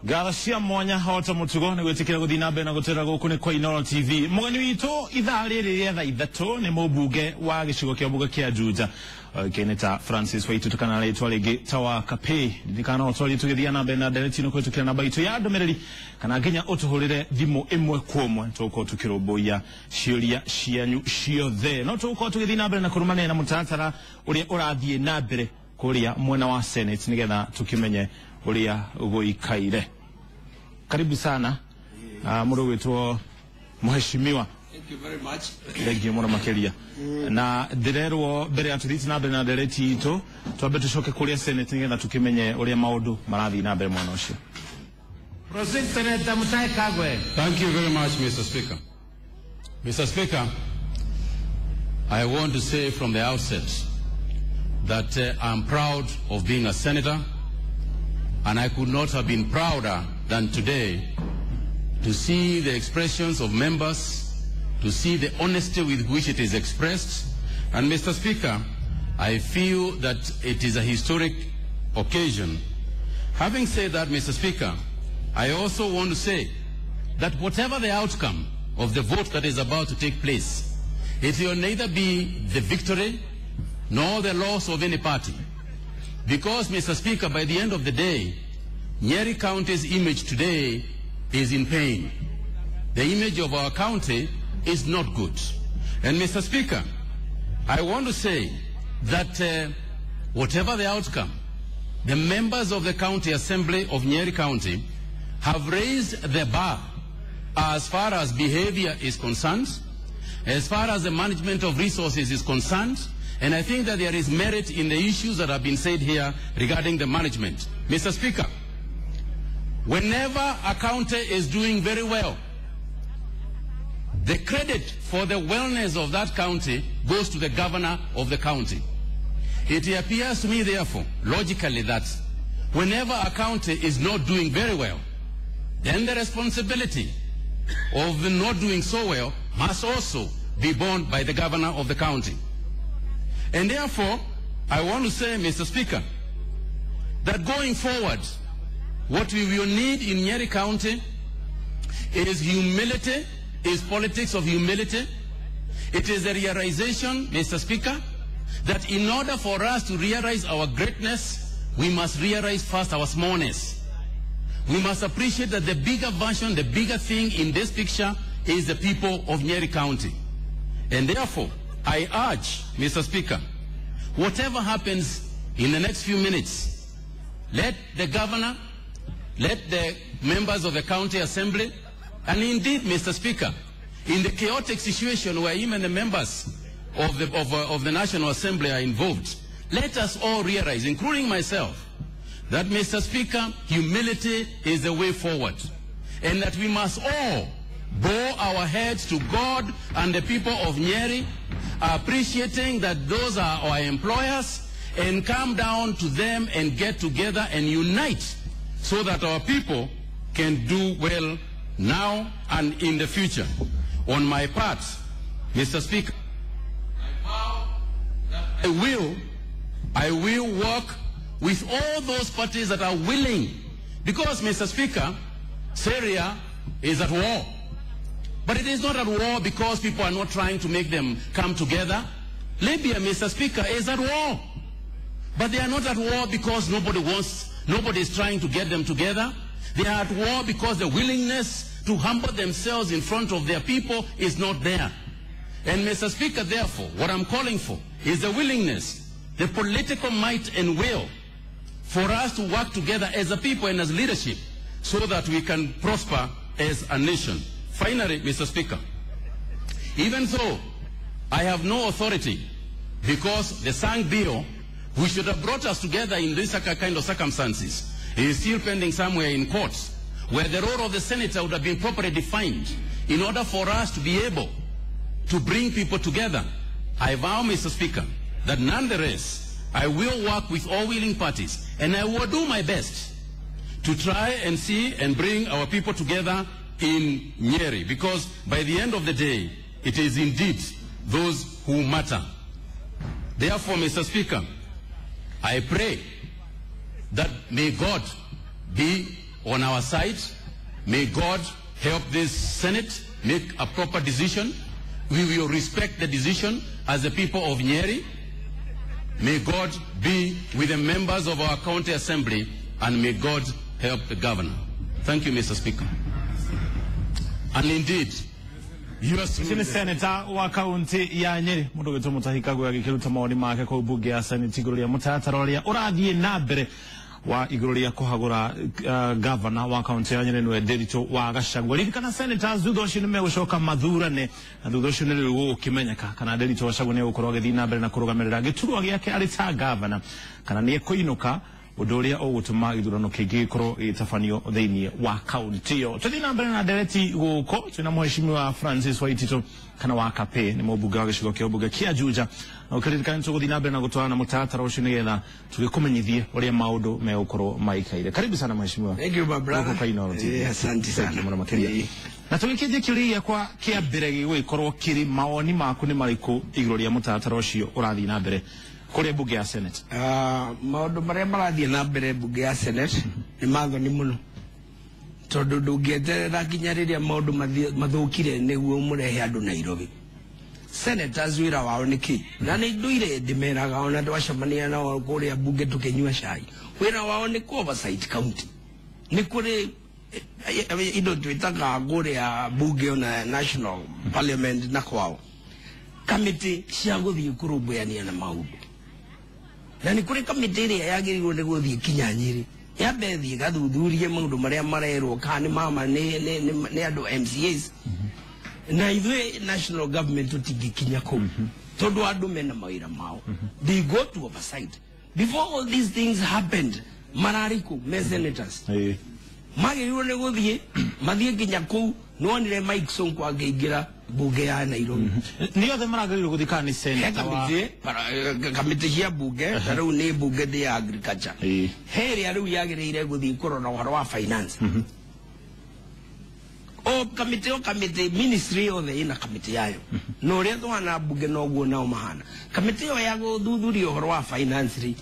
Ngatho cia mwanya hota mutugo nĩ gwĩtĩkĩra gũthiĩ na mbere na gũtwĩra gũkũ nĩ kwa Inooro TV. Mũgeni witũ ithaa rĩrĩ rĩa thaa 3 nĩ mũmbunge wa gĩcigo kĩa mbunge kĩa Juja, oĩkaine ta Francis Waitutu kana rĩtwa rĩngĩ ta wa Kapĩ. Ririkana no twarie tũgĩthiĩ na mbere na ndereti ĩno kũhĩtũkĩra namba itũ ya ndũmĩrĩri kana nginya ũtũhũrĩre thimũ ĩmwe kwa ĩmwe, tũgũkorwo tũkĩrũmbũiya ciũria cianyu ciothe. No tũgũkorwo tũgĩthiĩ na mbere na kũrũmanĩrĩra na mũtaratara ũrĩa ũrathiĩ na mbere kũrĩa mwena wa Senate nĩgetha tũkĩmenye ũrĩa gũikaire. Karibu sana mũndũ gwĩtwo mheshimiwa. Thank you very much. Thank you mũno makĩria. Na ndĩrerwo mbere ya tũthiĩte na mbere na ndereti itũ twambe tũcoke kũrĩa Senate nĩgetha tũkĩmenye ũrĩa maũndũ marathiĩ na mbere mwena ũcio. Proceed, Senator Mutahi Kagwe. Thank you very much, Mr. Speaker. Mr. Speaker, I want to say from the outset that I'm proud of being a senator, and I could not have been prouder than today to see the expressions of members, to see the honesty with which it is expressed. And Mr. Speaker, I feel that it is a historic occasion. Having said that, Mr. Speaker, I also want to say that whatever the outcome of the vote that is about to take place, it will neither be the victory nor the loss of any party. Because, Mr. Speaker, by the end of the day, Nyeri County's image today is in pain. The image of our county is not good. And Mr. Speaker, I want to say that whatever the outcome, the members of the County Assembly of Nyeri County have raised the bar as far as behavior is concerned, as far as the management of resources is concerned, and I think that there is merit in the issues that have been said here regarding the management. Mr. Speaker, whenever a county is doing very well, the credit for the wellness of that county goes to the governor of the county. It appears to me, therefore, logically, that whenever a county is not doing very well, then the responsibility of the not doing so well must also be borne by the governor of the county. And therefore, I want to say, Mr. Speaker, that going forward, what we will need in Nyeri County is humility, is politics of humility. It is a realization, Mr. Speaker, that in order for us to realize our greatness, we must realize first our smallness. We must appreciate that the bigger version, the bigger thing in this picture is the people of Nyeri County. And therefore, I urge, Mr. Speaker, whatever happens in the next few minutes, let the governor, let the members of the county assembly, and indeed, Mr. Speaker, in the chaotic situation where even the members of the National Assembly are involved, let us all realize, including myself, that, Mr. Speaker, humility is the way forward, and that we must all bow our heads to God and the people of Nyeri, appreciating that those are our employers, and come down to them and get together and unite so that our people can do well now and in the future. On my part, Mr. Speaker, I vow that I will work with all those parties that are willing, because, Mr. Speaker, Syria is at war. But it is not at war because people are not trying to make them come together. Libya, Mr. Speaker, is at war. But they are not at war because nobody is trying to get them together. They are at war because the willingness to humble themselves in front of their people is not there. And Mr. Speaker, therefore, what I'm calling for is the willingness, the political might and will for us to work together as a people and as leadership so that we can prosper as a nation. Finally, Mr. Speaker, even though I have no authority, because the Sang Bill, which should have brought us together in this kind of circumstances, is still pending somewhere in courts, where the role of the senator would have been properly defined in order for us to be able to bring people together. I vow, Mr. Speaker, that nonetheless, I will work with all willing parties, and I will do my best to try and see and bring our people together in Nyeri, because by the end of the day, it is indeed those who matter. Therefore, Mr. Speaker, I pray that may God be on our side. May God help this Senate make a proper decision. We will respect the decision as the people of Nyeri. May God be with the members of our county assembly, and may God help the governor. Thank you, Mr. Speaker. And indeed, Ũcio nĩ senator wa kaunti ya Nyeri mũndũ gwĩtwo Mutahi Kagwe agĩkĩruta mawoni make kũu bunge ya Senate igũrũ rĩa mũtaratara ũrĩa ũrathiĩ na mbere wa igũrũ rĩa kũhagũra gavana wa kaunti ya Nyeri nĩwe Ndiritu wa Gachagua. Ririkana senators thutha ũcio nĩmegũcoka mathurane na thutha ũcio nĩ rĩu gũgũkĩmenyeka kana Ndiritu wa Gachagua nĩegũkorwo agĩthiĩ na mbere na kũrũgamĩrĩra gĩturwa gĩake arĩ ta gavana kana nĩekũinũka, ũndũ ũrĩa ũgũtũma gĩthurano kĩngĩ gĩkorwo gĩgĩtabanio thĩinĩ wa kaunti ĩyo. Tũthiĩ na mbere na ndereti gũkũ twĩna mheshimiwa Francis Waititu kana wa Kape, nĩ mũmbunge wa gĩcigo kĩa ũmbunge kĩa Juja, na ũkĩririkana nĩ tũgũthiĩ na mbere na gũtwarana mũtaratara ũcio nĩgetha tũgĩkũmenyithie ũrĩa maũndũ megũkorwo maikaire. Karibu sana mheshimiwa. Thank you, my brother. Gũkũ kwa Inooro TV. Asante Thank you sana. mũno makĩria. Na tũgĩkĩnjia kĩũria gĩakwa kĩa mbere gĩgũgĩkorwo kĩrĩ mawoni maku nĩ marĩkũ igũrũ rĩa mũtaratara ũcio ũrathiĩ na mbere kũrĩa mbunge ya Senate? Maũndũ marĩa marathiĩ na mbere mbunge ya Senate nĩ mathoni mũno, tondũ ndũngĩeterera nginya rĩrĩa maũndũ mathũkire nĩguo mũrehe andũ Nairobi. Senators wĩra wao nĩ kĩ? Na nĩ ndũire ndĩmeraga ona twacemania nao kũrĩa mbunge tũkĩnyua cai, wĩra wao nĩ kũ oversight county. Nĩ kũrĩ indo twĩtaga kũrĩa mbunge ona national parliament na kwao kamĩtĩ cia gũthiĩ kũrũmbũyania na maũndũ, na nĩ kũrĩ kamĩtĩ ĩrĩa yagĩrĩirwo nĩ gũthiĩ kinya Nyĩrĩ yambe ĩthiĩ ĩgathuthurie maũndũ marĩa marerwo kana nĩ mama nĩ andũ MCAs, na ithuĩ national government tũtingĩkinya kũu tondũ andũ mena mawĩra mao. They go to oversight. Before all these things happened, mararĩ kũ me senators? Magĩrĩirwo nĩ gũthiĩ mathiĩ nginya kũu. Nĩwonire Mike Sonko akĩingĩra mbunge ya Nairobi. Nĩ othe maragĩrĩirwo gũthiĩ kana nĩ He senator wa kamĩtĩ kamĩtĩ cia mbunge, ta rĩu nĩ mbunge ndĩ ya agriculture, he ĩrĩa rĩu yagĩrĩire gũthiĩ kũrora ũhoro wa finance. O kamĩtĩ, o kamĩtĩ, ministry yothe ĩna kamĩtĩ yayo, na ũrĩa tũhana mbunge noguo nao mahana. Kamĩtĩ ĩyo ya gũthuthuria ũhoro wa finance rĩ,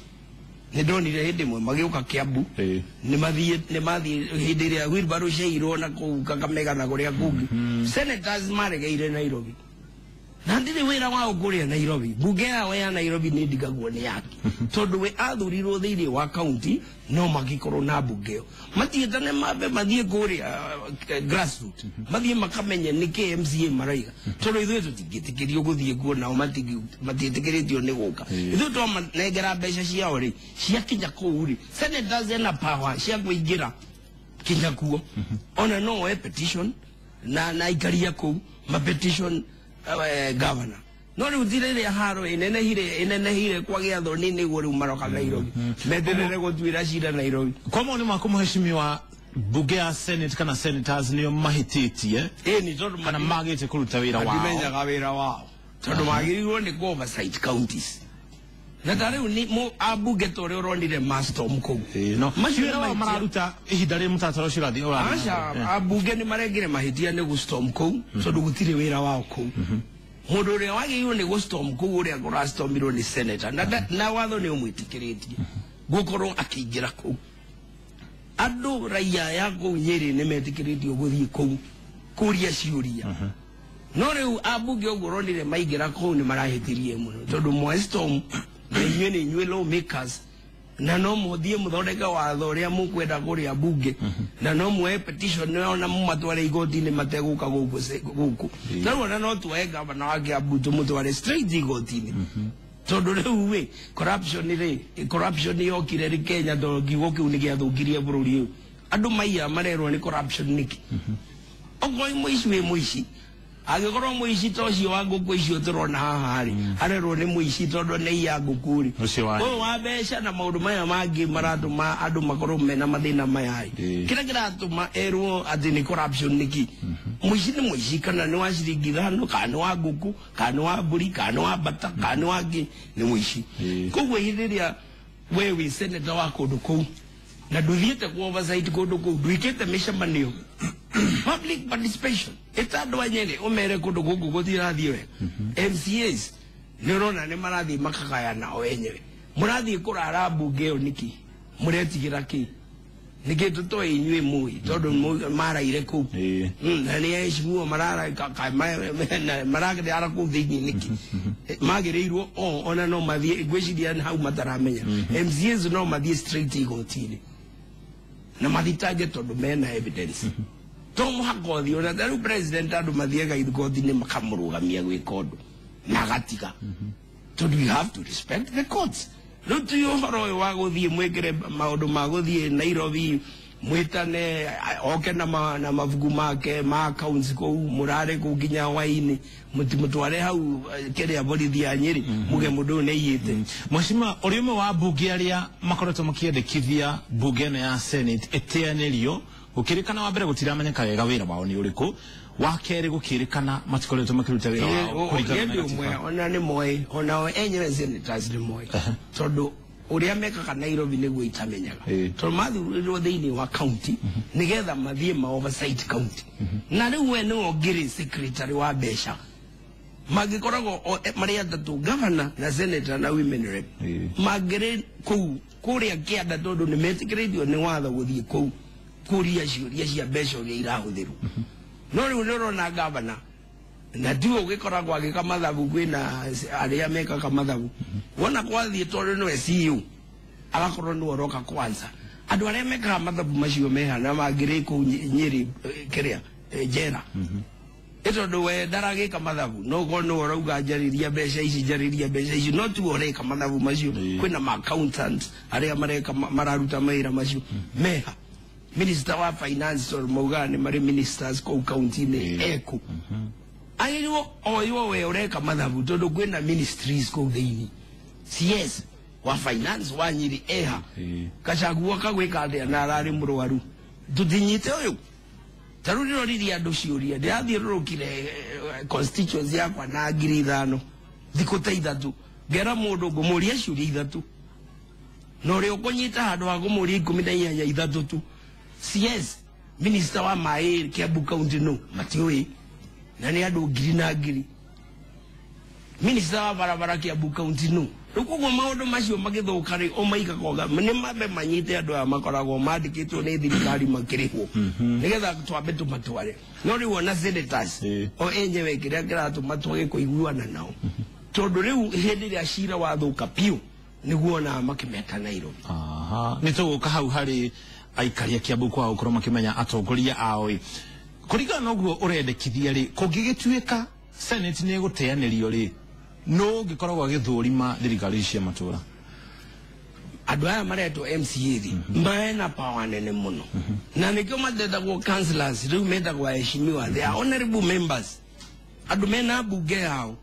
nĩ ndonire hĩndĩ ĩmwe magĩũka Kiambu, nĩ mathiĩ hĩndĩ ĩrĩa wheelbarrow ciairwo na kũu Kakamega na kũrĩa kũngĩ, senators maregeire Nairobi na ndirĩ wĩra wao kũrĩa Nairobi. Mbunge yao ya Nairobi nĩ ndigagwo nĩ yake, tondũ we athurirwo thĩinĩ wa county, no magĩkorwo na mbunge ĩyo matiĩtane mambe mathiĩ kũrĩa grassroot, mathiĩ makamenye nĩkĩ MCA maraiga, tondũ ithuĩ tũtingĩtĩkĩrio gũthiĩ kuo, nao matiĩtĩkĩrĩtio nĩ gũka. Ithuĩ twamanengera mbeca ciao rĩ, ciakinya kũu rĩ, senators ena power cia kũingĩra kinya kuo, ona no oe petition na aikaria kũu ma petition governor. No rĩu ti rĩrĩa haro ĩnenehire kwagĩa thoni nĩguo rĩu maroka Nairobi meterere gũtuĩra cira Nairobi. Kwa maoni maku mheshimiwa, mbunge ya Senate kana senators nĩo mahĩtĩtie Ĩ nĩ tondũ kana magĩte kũruta wĩra wao? Matimenyaga wĩra wao, tondũ magĩrĩirwo nĩ kũ oversight counties, na ta rĩu nĩ ambunge ta ũrĩa ũronire mastorm kũu. No Macio wĩra wao nĩ mahĩtia. Mararuta ihinda rĩrĩ mũtaratara ũcio ũrathiĩ na Aca, mbere. Ambunge nĩ marengire mahĩtia nĩ gũstorm kũu, tondũ gũtirĩ wĩra wao kũu. Mũndũ ũrĩa wagĩrĩirwo nĩ gũstorm kũu ũrĩa kũrastormirwo nĩ senator, na watho nĩ ũmwĩtĩkĩrĩtie gũkorwo akĩingĩra kũu. Andũ raia ya kũu Nyĩrĩ nĩ metĩkĩrĩtio gũthiĩ kũu kũria ciũria, no rĩu ambunge ũguo ũronire maingĩra kũu nĩ marahĩtirie mũno, tondũ mwestorm na inyuĩ nĩ inyuĩ lawmakers, na no mũthiĩ mũthondeke watho ũrĩa mũkwenda kũrĩa bunge, na no muoe petition ona mũmatware igoti-inĩ mategũka gũkũ gũkũ. Ta rĩu ona no tuoe gavana wa Kiambu tũmũtware straight igoti-inĩ, tondũ rĩu ĩ corruption rĩ, corruption yokire rĩ Kenya, tondũ kiugo kĩu nĩ gĩathũkirie bũrũri ũyũ. Andũ maiya marerwo nĩ corruption nĩkĩ? Okorwo mũici wĩ mũici, angĩkorwo mũici ta ũcio wa ngũkũ icio tũrona haha rĩ, arerwo nĩ mũici tondũ nĩ iya ngũkũ rĩ, Ũcio wa- ũyũ wa mbeca na maũndũ maya mangĩ maratũma andũ makorwo mena mathĩna maya rĩ, kĩrĩa kĩratũma erwo atĩ nĩ corruption nĩkĩ? Mũici nĩ mũici, kana nĩ wa ciringi 5, kana nĩ wa ngũkũ, kana nĩ wa mbũri, kana nĩ wa mbata, kana nĩ wa ngĩ, nĩ mũici. Koguo hĩndĩ ĩrĩa we wĩ senator wa kũndũ kũu na ndũthiĩte ku oversight kũndũ kũu, ndwĩkĩte mĩcemanio public participation, ĩta andũ a Nyĩrĩ ũmere kũndũ gũkũ gũtirathiĩ wega. MCAs nĩ ũrona nĩ marathiĩ makagayana o enyewe. Mũrathiĩ kũrara mbunge ĩyo nĩkĩ? Mũretigĩra kĩ? Nĩkĩ tũtoĩ inyuĩ mũĩ tondũ maraire kũu na nĩ aheshimiwa marara kũu thĩinĩ nĩkĩ magĩrĩirwo ona no mathiĩ ngwĩciria hau mataramenya MCAs no mathiĩ straight igoti-inĩ na mathitange tondũ mena evidence to mũhaka ũthiĩ ona ta rĩu president andũ mathiaga igoti-inĩ makamũrũgamia gwĩka ũndũ na agatiga tondũ you have to respect the courts. Rĩu ti ũhoro ũyũ wa gũthiĩ mwĩkĩre maũndũ ma gũthiĩ Nairobi mwĩtane oke na mabuku make ma accounts kũu mũrare kũu nginya hwaĩ-inĩ mũtimũtware hau kĩrĩa borithi ya Nyĩrĩ muge mũndũ ũyũ nĩaiyĩte. Mheshimiwa, ũrĩ ũmwe wa mbunge arĩa makoretwo makĩendekithia mbunge ĩno ya Senate ĩteanĩrio gũkĩrĩkana wa mbere gũtiramenyeka wega wĩra wao nĩ ũrĩkũ, wa kerĩ gũkĩrĩkana matikoretwo makĩruta wĩra wao kũringana na katiba. Ona nĩ moĩ ona o enyewe senators nĩ moĩ tondũ ũrĩa mekaga Nairobi nĩguo itamenyaga tondũ mathurirwo thĩinĩ wa county nĩgetha mathiĩ ma oversight county na rĩu we nĩwe ũngĩrĩ secretary wa mbeca mangĩkoragwo marĩ atatũ governor na senator na women rep mangĩrĩ kũu kũrĩa kĩanda tondũ nĩ metĩkĩrĩtio nĩ watho gũthiĩ kũu kũria ciũria cia mbeca ũrĩa irahũthĩrwo. No rĩu nĩ ũrona governor na tiwe ũgĩkoragwo agĩka mathabu kwĩna arĩa mekaga mathabu wona kwathiĩ tondũ nĩwe CEO agakorwo nĩwe ũroka kwanza andũ arĩa mekaga mathabu macio mehana mangĩrĩ kũu Nyĩrĩ kĩrĩa njera ĩtondũ we ndaragĩka mathabu no ũkorwo nĩwe ũrauga njarĩria mbeca ici njarĩria mbeca ici no tiwe ũreka mathabu macio kwĩna ma accountants arĩa mareka mararuta mawĩra macio meha. Minister wa finance tondũ maugaga nĩ marĩ ministers kũu county-inĩ eku agĩrĩirwo oywo we ũreka mathabu tondũ kwĩna ministries kũu thĩinĩ CS wa finance wa Nyĩrĩ eha Gachagua kagwĩka atĩa na ararĩ mũrwaru tũtinyite ũyũ ta rĩu ndĩroririe andũ ciũria ndĩrathiũrũrũkire constituency yakwa na 5,000 thikũ ta ithatũ ngera mũndũ ngũmũria ciũria ithatũ na ũrĩa ũkũnyita handũ ha kũmũria 18 ithatũ tu. CS minister wa maĩ Kiambu county no matiũĩ na nĩ andũ ngiri na ngiri. Minister wa barabara Kiambu county no rĩu koguo maũndũ macio magĩthũka rĩ ũmaigaga nĩ mambe manyite andũ aya makoragwo mandĩkĩtwo nĩ thirikari makĩrĩhwo nĩgetha twambe tũmatware. No rĩu ona senators o enyewe kĩrĩa kĩratũma twage kũiguana nao tondũ rĩu hĩndĩ ĩrĩa cira wathũka biũ nĩguo onaga makĩmeta Nairobi. Nĩ tũgũka hau harĩ aikari a Kiambu kwao gũkorwo makĩmenya atongoria ao ĩ kũringana na ũguo ũrendekithia rĩ kũngĩgĩtuĩka Senate nĩ ĩgũteanĩrio rĩ no ũngĩkoragwo agĩthũrima thirikari cia matũra andũ aya maretwo MCA rĩ mena power nene mũno na nĩkĩo matetagwo councillors rĩu metagwo aheshimiwa they are honorable members andũ mena mbunge yao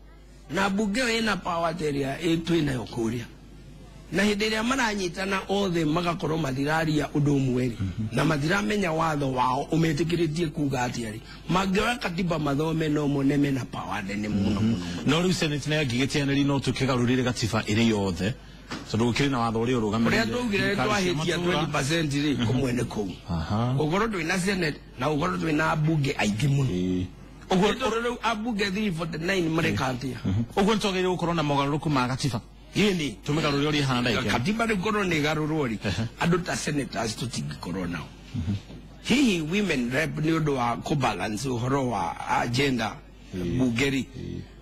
na mbunge ĩyo ĩna power ta ĩrĩa twĩnayo kũrĩa na hĩndĩ ĩrĩa maranyitana othe magakorwo matiraria ũndũ ũmwe rĩ na matiramenya watho wao ũmetĩkĩrĩtie kuga atĩa rĩ mangĩoya katiba mathome no mone mena power nene mũno mũno. No rĩu Senate nayo ĩngĩgĩteanĩria no tũkĩgarũrĩre gatiba ĩrĩ yothe tondũ gũkĩrĩ na watho ũrĩa ũrũgamĩrĩire ũrĩa twaugire twahĩtia 20% rĩ kũmwe nĩ kũu ũkorwo twĩna Senate na ũkorwo twĩna ambunge aingĩ mũno ũguo tondũ rĩu ambunge 349 mareka atĩa ũguo nĩtwagĩrĩirwo gũkorwo na mogarũrũku ma gatiba Yini tumegarũrĩre ũrĩa ĩhana ndagĩka katiba rĩu korwo nĩ ĩgarũrwo rĩ andũ ta senators tũtingĩkorwo nao. Hihi women rep nĩ ũndũ wa kũbalance ũhoro wa agenda bunge rĩ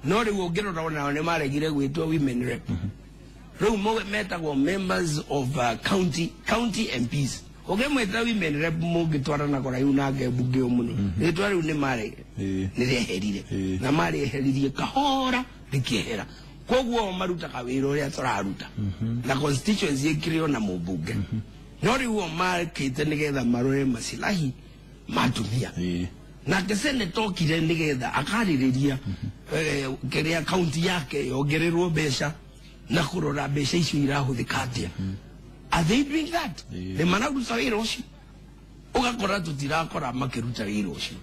no rĩu ũngĩrora onao nĩ maregire gwĩtwo women rep rĩu metagwo members of county MPs ũngĩmwĩta women rep mũngĩtwarana kũraihu nake mbunge ũyũ mũno rĩtwa rĩu nĩ rĩeherire na marĩeheririe kahora rĩkĩehera koguo marutaga wĩra ũrĩa tũraruta na constituency ĩkĩrĩ ona mũmbunge no rĩu o makĩte nĩgetha marore masilahi ma atumia nake senator okire nĩgetha akarĩrĩria kĩrĩa county yake yongererwo mbeca na kũrora mbeca icio irahũthĩka atĩa. Are they doing that? Nĩ mararuta wĩra ũcio ũgakora tũtirakora makĩruta wĩra ũcio.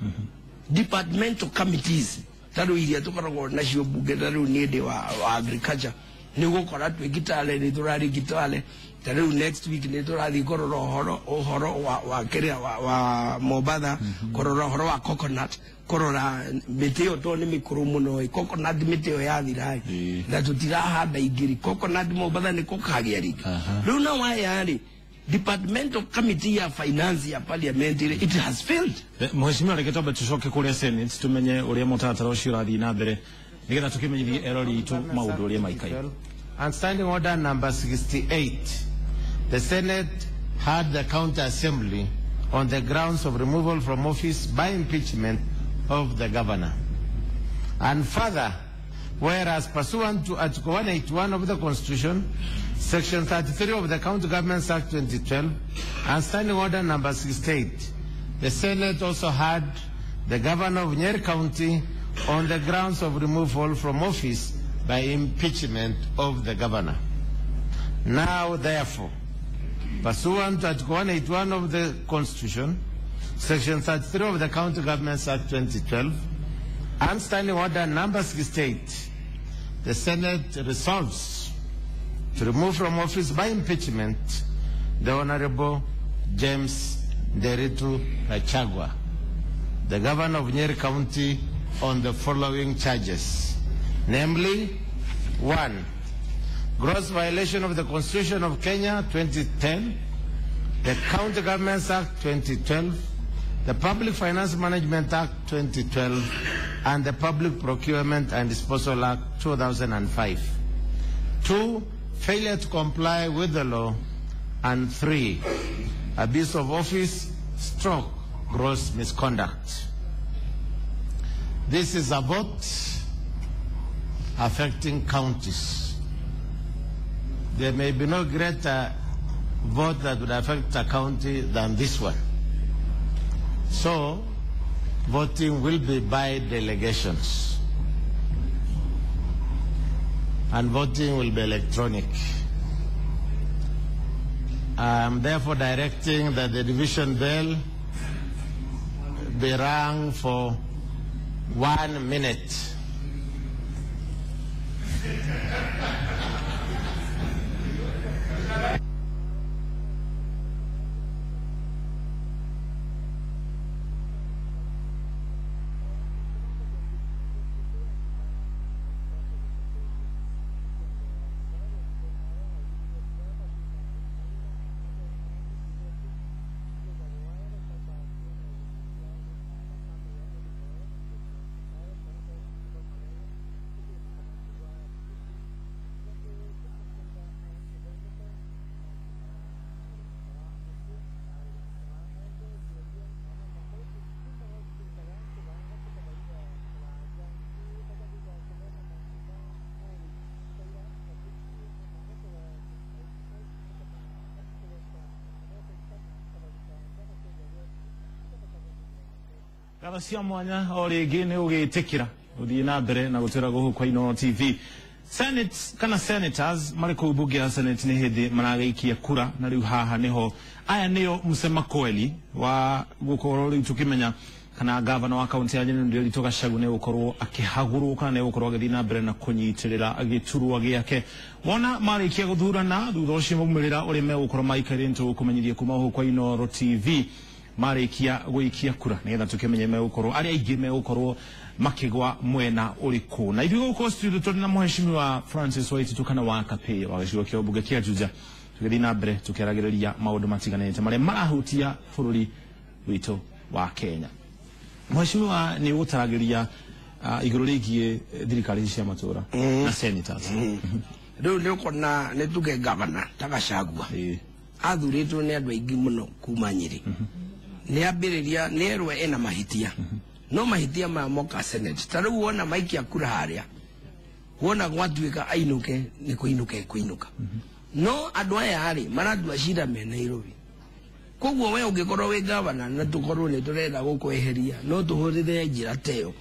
Departmental committees ta rĩu iria tũkoragwo nacio mbunge ta rĩu niĩ ndĩ wa agriculture nĩ ũgũkora twĩ Kitale nĩ tũrarĩ Kitale ta rĩu next week nĩ tũrathiĩ kũrora ũhoro wa kĩrĩa wa Mombatha kũrora ũhoro wa coconut kũrora mĩtĩ ĩyo tondũ nĩ mĩkũrũ mũno ĩ coconut mĩtĩ ĩyo yathira ĩ na tũtirahanda ingĩ rĩ coconut Mombatha nĩ kũkagĩa rĩngĩ rĩu na waya rĩ Departmental Committee ya Finance ya Parliament it has failed. Mheshimiwa, reke twambe tucoke kuria Senate tumenye uria mutaratara ucio urathii na mbere nigetha tukimenyithie erori itu maundu uria maikaire. And standing order number 68, the Senate had the County Assembly on the grounds of removal from office by impeachment of the governor. And further, whereas pursuant to Article 181 of the Constitution, Section 33 of the County Governments Act 2012, and Standing Order number 68, the Senate also had the governor of Nyeri County on the grounds of removal from office by impeachment of the governor. Now, therefore, pursuant to Article 181 of the Constitution, Section 33 of the County Governments Act 2012, and Standing Order number 68, the Senate resolves to remove from office by impeachment the Honorable James Nderitu Gachagua, the governor of Nyeri County, on the following charges, namely, 1, gross violation of the Constitution of Kenya 2010, the County Governments Act 2012, the Public Finance Management Act 2012, and the Public Procurement and Disposal Act 2005. 2, failure to comply with the law, and 3, abuse of office stroke gross misconduct. This is a vote affecting counties. There may be no greater vote that would affect a county than this one. So, voting will be by delegations. And voting will be electronic. I am therefore directing that the division bell be rung for 1 minute. Ngatho cia mwanya o rĩngĩ nĩ ũgĩtĩkĩra gũthiĩ na mbere na gũtwĩra gũkũ kwa Inooro TV. Senate kana senators marĩ kũu mbunge ya Senate nĩ hĩndĩ maragĩikia kura, na rĩu haha nĩho aya nĩo msema kweli wa gũkorwo rĩu tũkĩmenya kana gavana wa kaunti ya Nyeri Nderitu Gachagua nĩ gũkorwo akĩhagũrwo kana nĩ gũkorwo agĩthiĩ na mbere na kũnyitĩrĩra gĩturwa gĩake. Wona marĩkia gũthurana thutha ũcio maumĩrĩra ũrĩa megũkorwo maikarĩte nĩtũgũkũmenyithia kuma gũkũ kwa Inooro TV marĩkia gũikia kura nĩgetha tũkĩmenye megũkorwo arĩa aingĩ megũkorwo makĩgwa mwena ũrĩkũ. Na ithuĩ gũkũ studio tũrĩ na mheshimiwa Francis Waititu kana wa Kapĩ wa gĩcigo kĩa mbunge kĩa Juja, tũgĩthiĩ na mbere tũkĩaragĩrĩria maũndũ matiganĩte marĩa marahutia bũrũri witũ wa Kenya. Mheshimiwa, nĩ ũgũtaragĩria igũrũ rĩgiĩ thirikari cia matũra na senators. Rĩu nĩ ũkona nĩ tuge gavana ta Gachagua athurĩtwo nĩ andũ aingĩ mũno kuma Nyeri. Nĩ ambĩrĩria nĩ erwo ena mahĩtia, no mahĩtia maya moka Senate. Ta rĩu wona maikia kura harĩa, wona gwatuĩka ainũke nĩ kũinũka ekũinũka. No andũ aya rĩ maratua cira me Nairobi. Koguo we ũngĩkorwo wĩ gavana na tũkorwo nĩ tũrenda gũkweheria, no tũhũthĩre njĩra ta ĩyo.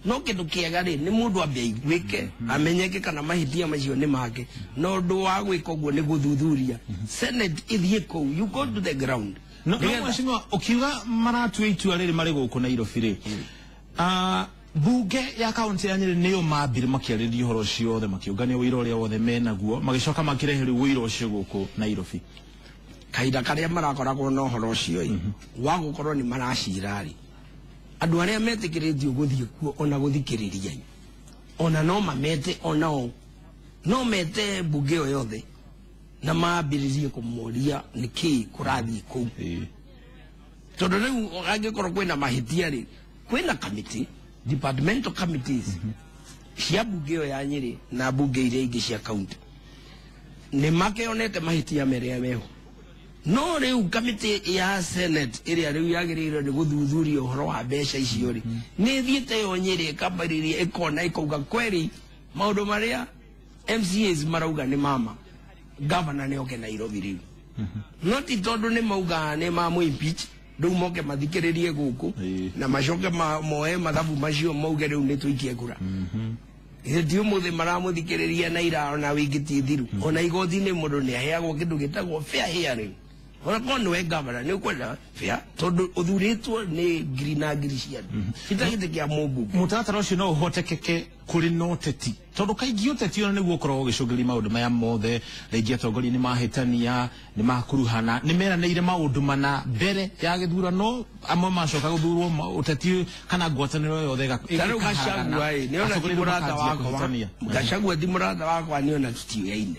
No kĩndũ kĩega rĩ nĩ mũndũ ambe aiguĩke, amenyeke kana mahĩtia macio nĩ make. No ũndũ wa gwĩka ũguo nĩ gũthuthuria. Senate ĩthiĩ kũu, you go to the ground. No, mheshimiwa, ukiuga maratua itua rĩrĩ marĩ gũkũ Nairobi rĩ, bunge ya kaunti ya Nyeri nĩyo mambire makĩarĩrĩria ũhoro ũcio wothe, makĩũngania ũira ũrĩa wothe menaguo, magĩcoka makĩrehe rĩu ũira ũcio gũkũ Nairobi. Kahinda karĩa marakoragwo na ũhoro ũcio ĩ, wa gũkorwo nĩ maracira rĩ, andũ arĩa metĩkĩrĩtio gũthiĩ kuo ona gũthikĩrĩria ĩ, ona no mamete onao, no mete bunge ĩyo yothe Na mambĩrĩrie kũmoria nĩkĩĩ kũrathiĩ kũu. Tondũ rĩu angĩkorwo kwĩna mahĩtia rĩ, kwĩna committee, departmental committees cia bunge ĩyo ya Nyĩrĩ na bunge iria ingĩ cia county. Nĩ makĩonete mahĩtia marĩa meho. No rĩu kamĩtĩ ya Senate ĩrĩa rĩu yagĩrĩirwo nĩ gũthuthuria ũhoro wa mbeca icio rĩ, nĩ ĩthiĩte yo Nyĩrĩ ĩkambĩrĩria ĩkona ĩkauga kweri maũndũ marĩa MCAs marauga nĩ mama, governor nĩ oke Nairobi rĩu. No ti tondũ nĩ mauga nĩ mamũ impeach, rĩu moke mathikĩrĩrie gũkũ na macoke moe mathabu macio mauge rĩu nĩ tũikie kura. Ti ũmũthĩ maramũthikĩrĩria na ira ona wiki ti thiru. Ona igoti-inĩ mũndũ nĩ aheagwo kĩndũ gĩtagwo fair hearing. Ona korwo nĩwe governor nĩ ũkwenda fair tondũ ũthurĩtwo nĩ ngiri na ngiri cia andũ. Ti ta gĩtĩ kĩa mũmbunge. Mũtaratara ũcio no ũhotekeke kũrĩ na ũteti, tondũ kaingĩ ũteti ona nĩguo ũkoragwo ũgĩcũngĩrĩria maũndũ maya mothe. Rĩngĩ atongoria nĩ mahĩtania, nĩ makuruhana, nĩ meranĩire maũndũ mana mbere ya gĩthurano, amwe macoka gũthurwo ũteti kana ngwatanĩro yothe Ta rĩu ĩkaharagana. Gachagua ĩ, nĩ ona ti Atongoria mũrata makanjia wakwa. kũhĩtania. Gachagua ti mũrata wakwa nĩ ona tũtiũyaine.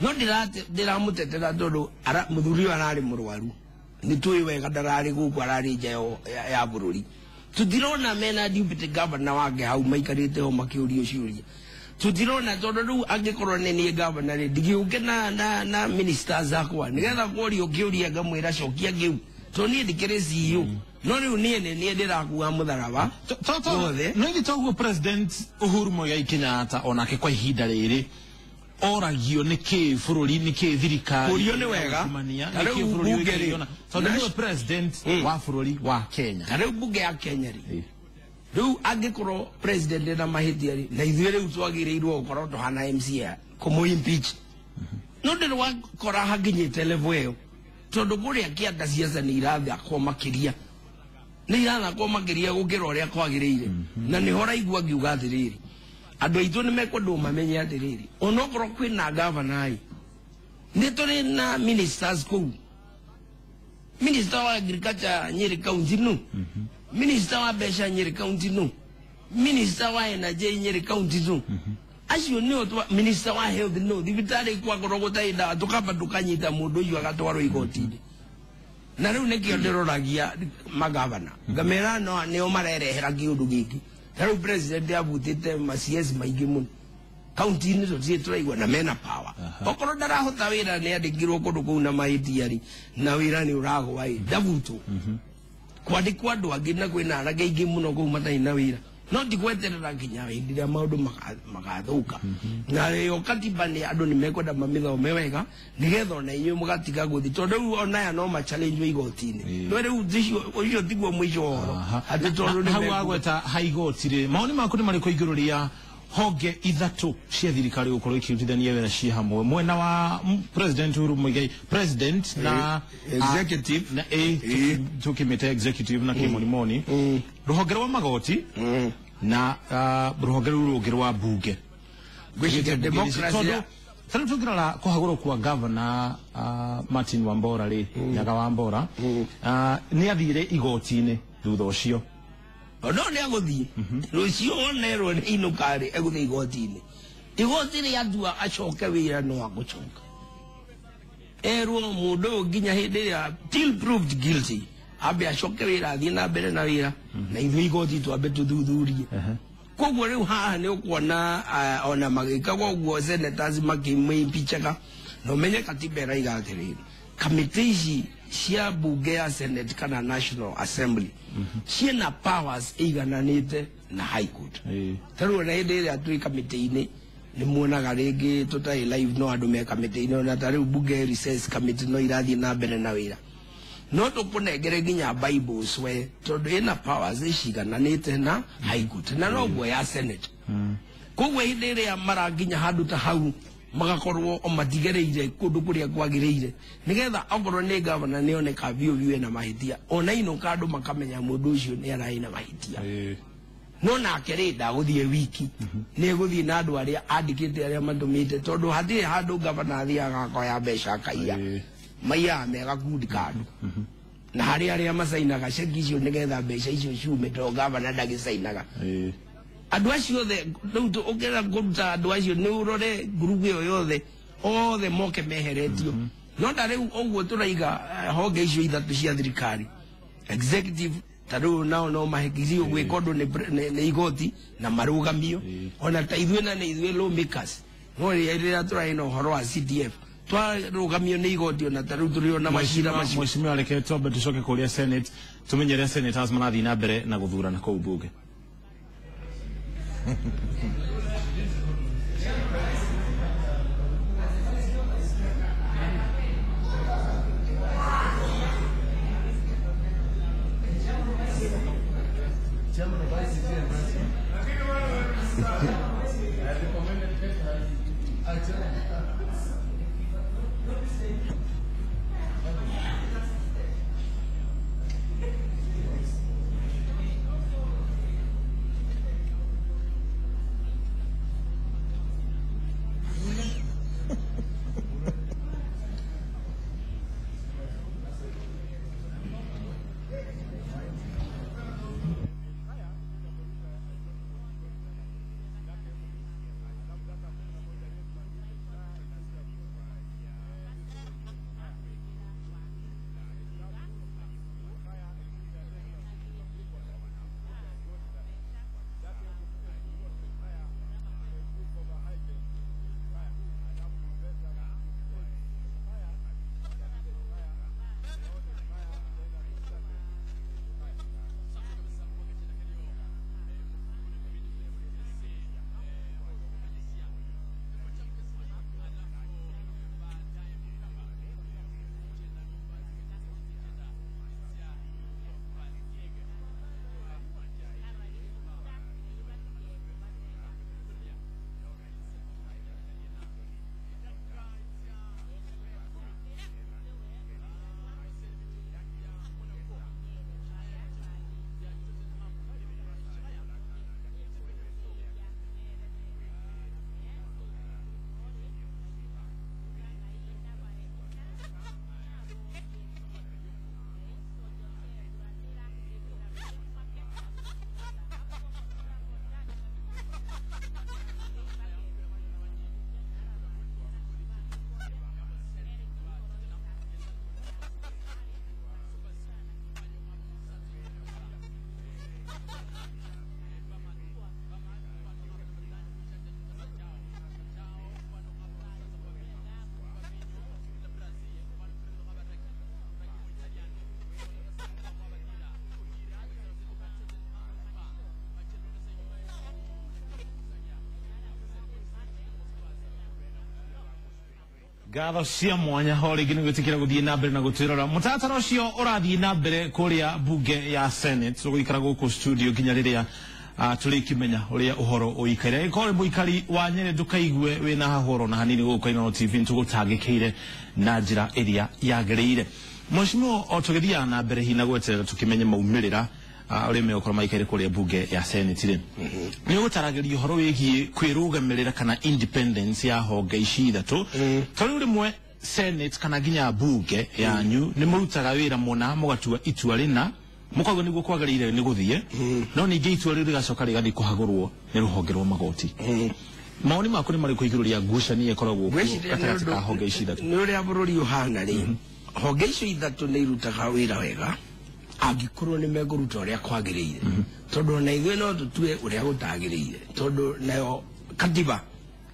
No ndĩramũtetera tondũ mũthuri ũyũ ararĩ mũrwaru. Nĩ tũĩ wega ndararĩ gũkũ, ararĩ nja ya bũrũri. Tũtirona mena deputy governor wake hau maikarĩte ho makĩũrio ciũria. Tũtirona tondũ rĩu angĩkorwo nĩ niĩ governor rĩ, ndigĩũke na ministers akwa nĩgetha kworio kĩũria ngamwĩra cokia kĩu, tondũ niĩ ndikĩrĩ CEO. No rĩu niĩ nĩ niĩ ndĩrakua mũtharaba wothe. No ithe toguo President Uhuru Muigai Kenyatta onake kwa ihinda rĩrĩ oragio nĩkĩ bũrũri, nĩkĩ thirikari Kũrio nĩ wega. ĩraungumania, Ta rĩu nĩkĩ bũrũri bunge rĩ, ũikĩrĩrio tondũ nĩwe president wa bũrũri wa Kenya. Ta rĩu bunge ya Kenya rĩ, rĩu angĩkorwo president ena mahĩtia rĩ, na ithuĩ rĩu twagĩrĩirwo gũkorwo tũhana MCA kũmũ impeach. No ndĩrĩ wakora hakinyĩte level ĩyo, tondũ kũrĩa kĩanda ciaca nĩ irathakwo makĩria, nĩ irathakwo makĩria gũkĩra ũrĩa kwagĩrĩire. Na nĩho ũraigua ngiuga atĩrĩrĩ, andũ aitũ nĩ mekwendwo mamenye atĩrĩrĩ, onokorwo kwĩna gavana ĩ, nĩ tũrĩ na ministers kũu. Minister wa agriculture Nyeri County no, minister wa mbeca Nyeri County no, minister wa energy Nyeri County no, acio nĩo minister wa health no. Thibitarĩ kwakorwo gũtarĩ ndawa tũkamba tũkanyita mũndũ ũcio agatwarwo igoti-inĩ. Na rĩu nĩkĩo ndĩroragia magavana ngamera no nĩo marerehera kĩũndũ gĩkĩ. Ta rĩu president abutĩte ma CS maingĩ mũno kaunti-inĩ, tũtirĩ tũraigua na mena power. Okorwo ndarahota wĩra nĩ andĩkirwo kũndũ kũu na mahĩtia rĩ, na wĩra nĩ ũragwa ĩ, ndabutwo kwandĩkwo andũ angĩ, na kwĩna anake aingĩ mũno kũu matarĩ na wĩra. No ti gweterera nginya hĩndĩ ĩrĩa maũndũ magathũka. Na ĩyo katiba nĩ andũ nĩ mekwenda mamĩthome wega nĩgetha ona inyuĩ mũgatiga gũthiĩ, tondũ rĩu ona aya no ma-challenge igoti-inĩ. No rĩu ũcio tiguo mũico wa ũhoro. Atĩ tondũ nĩ hau mekuga. Wagweta ha igoti rĩ, mawoni maku nĩ marĩkũ igũrũ rĩa honge ithatũ cia thirikari gũkorwo ikĩrutithania wĩra ciĩ hamwe, mwena wa President Uhuru Muigai, president na Executive. Na tukimĩte executive na kĩmonimoni, rũhonge rwa magoti na rũhonge rũu rũngĩ rwa bunge? Ngwĩciria democracy Tondũ tarĩu tũngĩrora kũhagũrwo kwa governor Martin Wambora rĩ, Nyaga Wambora, nĩ athire igoti-inĩ thutha ũcio. No nĩ agũthiĩ rũciũ onerwo nĩ inũka rĩ, egũthiĩ igoti-inĩ. Igoti rĩatua acoke wĩra no agũcoka. Erwo mũndũ ũyũ nginya hĩndĩ ĩrĩa till proved guilty, ambe acoke wĩra, athiĩ na mbere na wĩra, na ithuĩ igoti twambe tũthuthurie. Koguo rĩu haha nĩ ũkuona ona magĩkaga ũguo senators makĩmũimpichaga, na ũmenye katiba ĩraiga atĩrĩrĩ, kamĩtĩ ici cia bunge ya Senate kana National Assembly ciĩna powers igananĩte na High Court. Ta rĩu ona hĩndĩ ĩrĩa twĩ kamĩtĩ-inĩ nĩ muonaga rĩngĩ tũtarĩ live, no andũ me kamĩtĩ-inĩ, ona ta rĩu bunge recess committee no irathiĩ na mbere na wĩra, no tũkũnengere nginya Bibles we, tondũ ĩna powers cigananĩte na High Court na noguo ya Senate. Koguo hĩndĩ ĩrĩa maranginya handũ ta hau magakorwo o matigereire kũndũ kũrĩa kwagĩrĩire, nĩgetha okorwo nĩ gavana nĩ oneka biũ biũ ena mahĩtia, ona inũka andũ makamenya mũndũ ũcio nĩ ararĩ na mahĩtia. No nake rĩ, ndagũthiĩ wiki, nĩ egũthiĩ na andũ arĩa andĩkĩte arĩa matũmĩte, tondũ hatirĩ handũ gavana athiaga akoya mbeca akaiya. Maiyaga me gakundi ka andũ, na harĩ arĩa macainaga ceki icio nĩgetha mbeca icio ciume, tondũ gavana ndagĩcainaga. Andũ acio othe rĩu ũngĩenda kũruta andũ acio nĩ ũrore ngurubu ĩyo yothe othe moke meheretio. No ta rĩu ũguo tũraiga honge icio ithatũ cia thirikari, executive ta rĩu nao no mahĩtithio gwĩka ũndũ nĩ igoti na marũgamio. Ona ta ithuĩ na nĩ ithuĩ lawmakers, no rĩrĩa tũrarĩ na ũhoro wa CDF twarũgamio nĩ igoti, ona ta rĩu tũrĩ ona macira macio. Mheshimiwa, reke twambe tucoke kũrĩa Senate tumenye ũrĩa senators marathiĩ na mbere na gũthurana kũu bunge. Ngatho cia mwanya ho rĩngĩ nĩ gwĩtĩkĩra gũthiĩ na mbere na gũtwĩrora mũtaratara ũcio ũrathiĩ na mbere kũrĩa bunge ya Senate. Tũgũikara gũkũ studio nginya rĩrĩa tũrĩkĩmenya ũrĩa ũhoro ũikaire. Ĩkorwo mũikari wa Nyerĩ ndũkaigue wĩna hahoro na hanini gũkũ Inooro TV nĩtũgũtangĩkĩire na njĩra ĩrĩa yagĩrĩire. Mheshimiwa, o tũgĩthiaga na mbere hihi na gweterera tũkĩmenye maumĩrĩra ũrĩa megũkorwo maikaire kũrĩa bunge ya Senate rĩ, nĩ ũgũtaragĩria ũhoro wĩgiĩ kwĩrũgamĩrĩra kana independence ya honge ici ithatũ. To rĩu rĩmwe Senate kana nginya bunge yanyu nĩ mũrutaga wĩra mũna mũgatua itua rĩna mũkauga nĩguo kwagĩrĩire nĩ gũthiĩ, no ningĩ itua rĩu rĩgacoka rĩgathiĩ kũhagũrwo nĩ rũhonge rwa magoti. Mawoni maku nĩ marĩkũ igũrũ rĩa ngucanio ĩkoragwo kuo gatagatĩ ka honge ici ithatũ? Nĩ ũrĩa bũrũri ũhana rĩ, honge icio ithatũ nĩ irutaga wĩra wega angĩkorwo nĩ mekũruta ũrĩa kwagĩrĩire, tondũ ona ithuĩ no tũtue ũrĩa gũtagĩrĩire, tondũ nayo katiba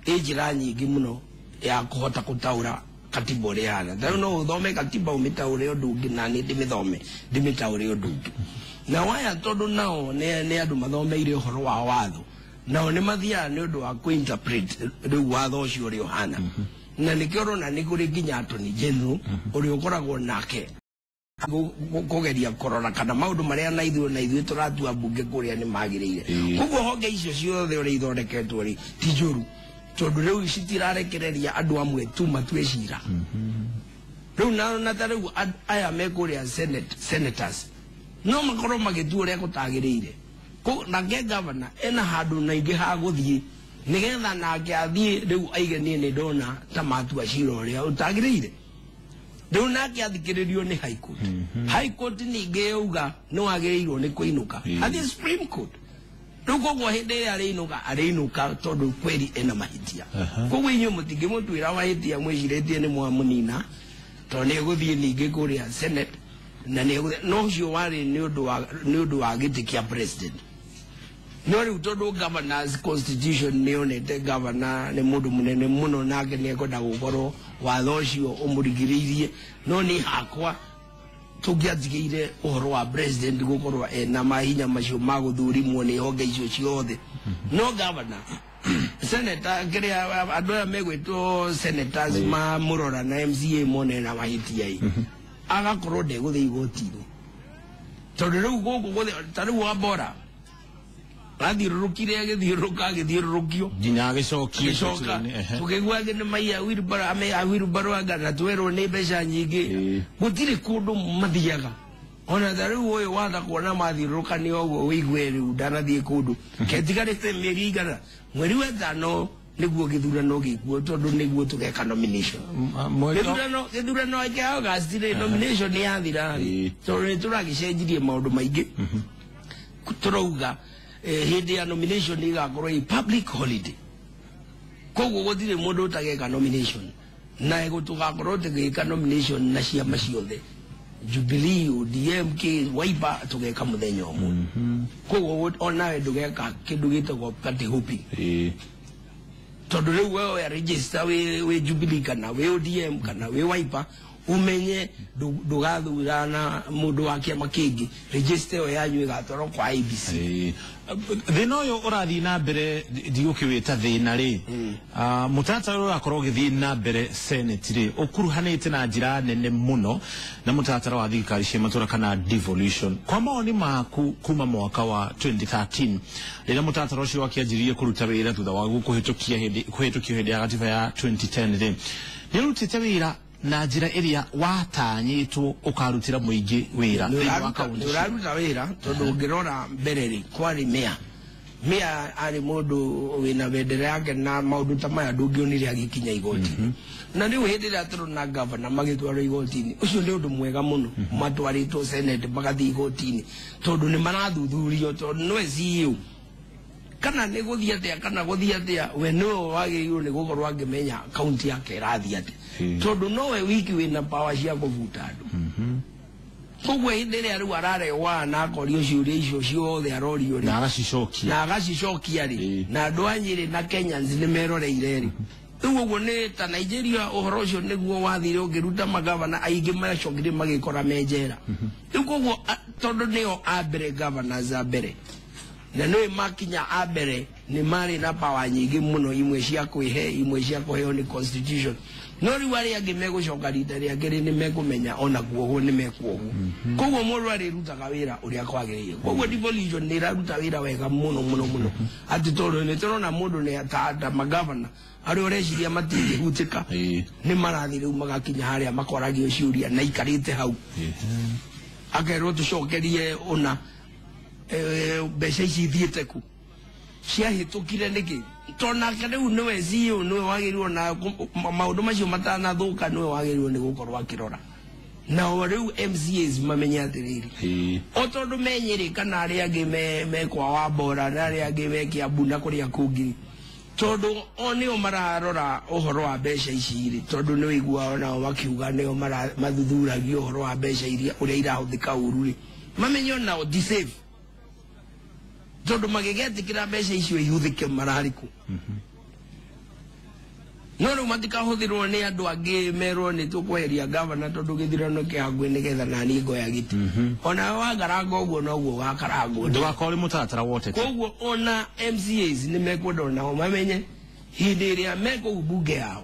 ĩ njĩra nyingĩ mũno ya kũhota gũtaũra katiba ũrĩa ĩhana. Ta rĩu no ũthome katiba ũmĩtaũre ũndũ ũngĩ, na niĩ ndĩmĩthome ndĩmĩtaũre ũndũ ũngĩ. Na waya tondũ nao nĩ andũ mathomeire ũhoro wa watho, nao nĩ mathiaga nĩ ũndũ wa kũ-interpret rĩu watho ũcio ũrĩa ũhana. Na nĩkĩo ũrona nĩ kũrĩ nginya Attorney General ũrĩa ũkoragwo nake kũgeria kũrora kana maũndũ marĩa na ithuĩ tũratua bunge kũrĩa nĩ magĩrĩire. Koguo honge icio ciothe ũrĩa ithondeketwo rĩ ti njũru, tondũ rĩu citirarekereria andũ amwe tu matue cira. Rĩu na ta rĩu aya me kũrĩa senators no makorwo magĩtua ũrĩa gũtagĩrĩire. Nake governor ena handũ na ingĩ ha gũthiĩ nĩgetha nake athiĩ rĩu aige niĩ nĩ ndona ta matua cira ũrĩa ũtagĩrĩire. Rĩu nake athikĩrĩrio nĩ High Court. High Court ningĩ yauga nĩ wagĩrĩirwo nĩ kũinũka athiĩ Supreme Court. Rĩu koguo hĩndĩ ĩrĩa arĩinũka arĩinũka tondũ kweri ena mahĩtia. Koguo inyuĩ mũtingĩmũtuĩra mahĩtia mwĩcirĩtie nĩ mwamũnina tondũ nĩ egũthiĩ ningĩ kũrĩa Senate na nĩ egũthiĩ, no ũcio warĩ nĩ ũndũ wa gĩtĩ kĩa president. No rĩu tondũ governors constitution nĩ yonete governor nĩ mũndũ mũnene mũno nake nĩ ekwenda gũkorwo watho ũcio ũmũrigĩrĩirie, no nĩ hakwa tũngĩatigĩire ũhoro wa president gũkorwo ena mahinya macio ma gũthurimwo nĩ honge icio ciothe. No governor, senator, kĩrĩa andũ aya megwĩtwo senators mamũrora na MCA mone na mahĩtia ĩ, agakorwo ndegũthiĩ igoti-inĩ tondũ rĩu gũkũ ta rĩu Wambora athiũrũrũkire agĩthiũrũrũka agĩthiũrũrũkio nginya agĩcokio agĩcoka tũkĩigua angĩ nĩ maiya wheelbarrow anga na twerwo nĩ mbeca nyingĩ. Gũtirĩ kũndũ mathiaga ona ta rĩu ũyũ watha kuona mathiũrũrũka nĩ ũguo wĩigue rĩu ndanathiĩ kũndũ ketigarĩte mĩeri igana mweri wa ĩtano nĩguo gĩthurano gĩkuo tondũ nĩguo tũgeka nomination. Gĩthurano kĩa August rĩ, nomination nĩ yathira rĩ, tondũ nĩ tũragĩcenjirie maũndũ maingĩ. Tũrauga hĩndĩ ya nomination ĩgakorwo ĩ public holiday, koguo gũtirĩ mũndũ ũtageka nomination na tũgakorwo tũgĩka nomination na ciama ciothe Jubilee, ODM, K, Wiper tũgeka mũthenya ũmwe. Koguo onawe ndũgeka kĩndũ gĩtagwo party hopping tondũ rĩu wewe oya register wĩ Jubilee kana wĩ ODM kana wĩ Wiper umenye ndũgathurana mũndũ wa kĩama kĩngĩ, register ĩyo yanyu ĩgatwarwo kwa IEBC. Thĩna ũyũ ũrathiĩ na mbere ndigũkĩwĩta thĩna rĩ, mũtaratara ũyũ ũrakorwo ũgĩthiĩ na mbere Senate rĩ, ũkuruhanĩte na njĩra nene mũno na mũtaratara wa thirikari cia matũra kana devolution. Kwa mawoni maku kuma mwaka wa 2013 rĩrĩa mũtaratara ũcio wakĩanjirie kũruta wĩra thutha wa kũhĩtũkio hĩndĩ ya gatiba ya 2010 rĩ, nĩũrutĩte wĩra na njĩra ĩrĩa watanyĩtwo ũkarutĩra mũingĩ wĩra thĩinĩ wa kaunti? Ũraruta wĩra tondũ ũngĩrora mbere rĩ, kwarĩ mea mea arĩ mũndũ wĩna bendera yake na maũndũ ta maya ndũngĩonire agĩkinya igoti-inĩ. Na rĩu hĩndĩ ĩrĩa tũrona gavana magĩtwarwo igoti-inĩ, ũcio nĩ ũndũ mwega mũno matwarĩtwo Senate magathiĩ igoti-inĩ tondũ nĩ marathuthurio tondũ nĩwe CEO kana nĩ gũthiĩ atĩa kana gũthiĩ atĩa, we nĩwe wagĩrĩirwo nĩ gũkorwo angĩmenya kaunti yake ĩrathiĩ atĩa tondũ nowe wiki wĩna power cia kũbuta andũ. Koguo hĩndĩ ĩrĩa rĩu ararehwa na akorio ciũria icio ciothe arorio rĩ, na agacicokia na agacicokia rĩ, na andũ a Nyĩrĩ na Kenyans nĩ meroreire rĩ. Rĩu ũguo nĩ ta Nigeria ũhoro ũcio nĩguo wathire ũngĩruta magavana aingĩ macokire magĩkora me njera. Rĩu koguo tondũ nĩo a mbere governors a mbere na nĩwe makinya a mbere nĩ marĩ na power nyingĩ mũno, imwe cia kwĩhe imwe cia kũheo nĩ constitution. No rĩu arĩa angĩ megũcoka rita rĩa kerĩ nĩ mekũmenya ona kuohwo nĩ mekuohwo. Koguo mũndũ arĩrutaga wĩra ũrĩa kwagĩrĩire. Koguo devolution nĩ ĩraruta wĩra wega mũno mũno mũno atĩ tondũ nĩ tũrona mũndũ nĩ ta magavana arĩa ũreciria matingĩhutĩka nĩ marathiĩ rĩu magakinya harĩa makoragio ciũria na ikarĩte hau akerwo tũcokerie ũna mbeca ici ithiĩte kũ ciahĩtũkire nĩkĩ, tondũ nake rĩu nĩwe CEO nĩwe wagĩrĩirwo na maũndũ macio matanathũka nĩwe wagĩrĩirwo nĩ gũkorwo akĩrora. Nao rĩu MCAs mamenye atĩrĩrĩ, o tondũ me Nyĩrĩ kana arĩa angĩ me kwa Wambora na arĩa angĩ me Kiambu na kũrĩa kũngĩ, tondũ o nĩo mararora ũhoro wa mbeca ici rĩ, tondũ nĩ ũiguaga nao makiuga nĩo mathuthuragia ũhoro wa mbeca iria ũrĩa irahũthĩka ũru rĩ, mamenye onao ti safe tondũ magĩgetĩkĩra mbeca icio ihũthĩke mararĩ kũ. No rĩu matikahũthĩrwo nĩ andũ angĩ merwo nĩ tũkweheria gavana tondũ gĩthurano kĩ hakuhĩ nĩgetha naniĩ ngoya gĩtĩ. Ona wakaranga ũguo noguo ũgakarangwo. Ndũgakorwo ũrĩ mũtaratara wa ũteti. Koguo ona MCAs nĩ mekwenda onao mamenye hĩndĩ ĩrĩa me kũu mbunge yao